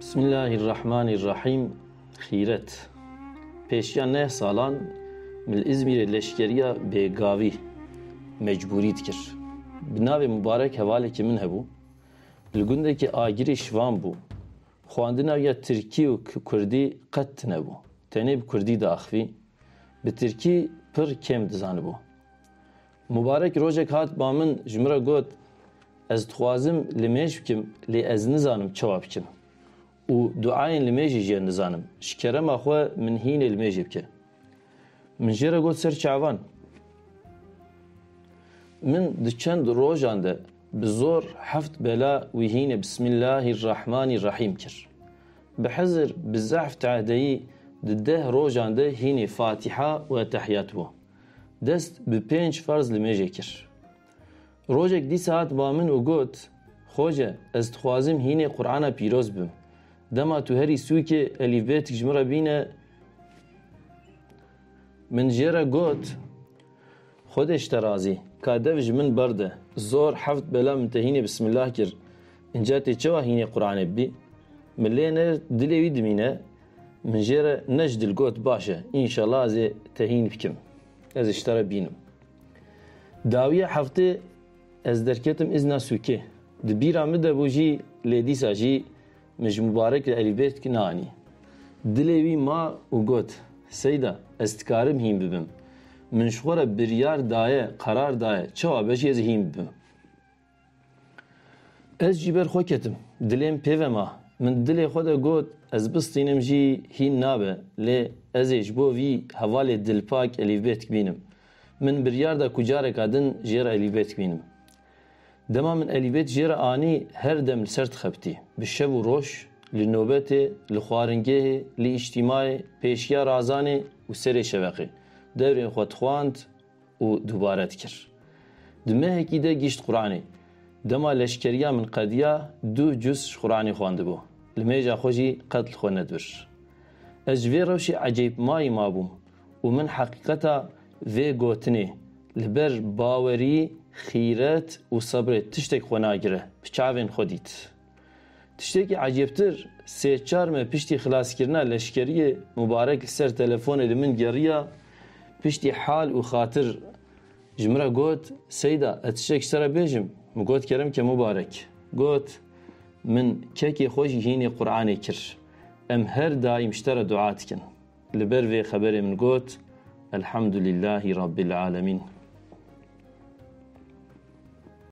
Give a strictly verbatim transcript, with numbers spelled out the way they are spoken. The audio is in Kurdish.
Bismillahirrahmanirrahîm. Xîret. Pêşiya neh salan min li Îzmîrê leşkeriya bêgavî mecbûrî dikir. Bi navê Mubarek hevalekî min hebû. Li gundekî Agirê Şivan bû. Xwendina ya tirkî û k-, kurdî qet tune bû. Tenê bi kurdî diaxivî. Bi tirkî pir kêm dizanibû. Mubarek rojek hat ba min, ji min re got, "Ez dixwazim limêj bikim, lê ez nizanim çawa bikim. Û duayên limêjê jî nizanim. Ji kerema xwe min hînê limêjê bike." Min jê re got, "Ser çavan." Min di çend rojan de bi zor heft bela wî hînê Bismillahirrahmanirrahîm kir. Bi hizir, bi zehf tadeyî di deh rojan de hînê Fatiha û Etehiyat bû. Dest bi pênc ferz limêjê kir. Rojek dîsa hat ba min û got, "Xoce, ez dixwazim hînê Qur'ana pîroz bim. Dema tu herî sûkê elîfbêtik ji min re bîne." Min jê re got, "Xwedê ji te razî, ka dev ji min berde. Zor heft bela min te hînê Bismillah kir. Inca tê çawa hînê Qur'anê bibî?" Min lê ne dilê wî dimîne. Min jê re ne ji dil got, "Baş e, înşallah ez ê te hîn bikim. Ez ê ji te re bînim." Dawiya heftê ez derketim îzna sûkê. Di bîra min de bû jî, lê dîsa jî min ji Mubarek re elîfbêtik neanî. Dilê wî ma û got, "Seyda, ez dikarim hîn bibim. Min ji xwe re biryar daye, qerar daye, çawa be jî ez ê hîn bibim." Ez jî ber xwe ketim. Dilê min pê ve ma. Min dilê xwe de got, "Ez bistînim jî hîn nabe, lê ez ê ji bo vî hevalê dilpak elîfbêtik bînim." Min biryar da ku careka din jê re elîfbêtik bînim. Dema min elîfbêt jê re anî, her dem li ser dixebitî. Bi şev û roj, li nobetê, li xwaringehê, li îctîmayê, pêşiya razanê û serê şeveqê, devrên xwe dixwand û dubare dikir. Di mehekî de gihîşt Qur'anê. Dema leşkeriya min qediya, du cuz ji Qur'anê xwendibû. Limêja xwe jî qet li xwe nedibir. Ez ji vê rewşê ecêbmayî mabûm û min heqîqeta vê gotinê, "Li ber bawerî, xîret û sebrê tiştek xwe nagire, bi çavên xwe dît." Tiştekî ecêbtir, sê çar meh piştî xilaskirina leşkeriyê Mubarek li ser telefonê li min geriya, piştî hal û xatir ji min re got, "Seyda, ez tiştek ji te re bêjim?" Min got, "Kerem ke Mubarek." Got, "Min kekê xwe jî hînê Qur'anê kir. Em her daîm ji te re dua dikin." Li ber vê xeberê min got, "Elhamdulîllahî Rabbil Alemîn."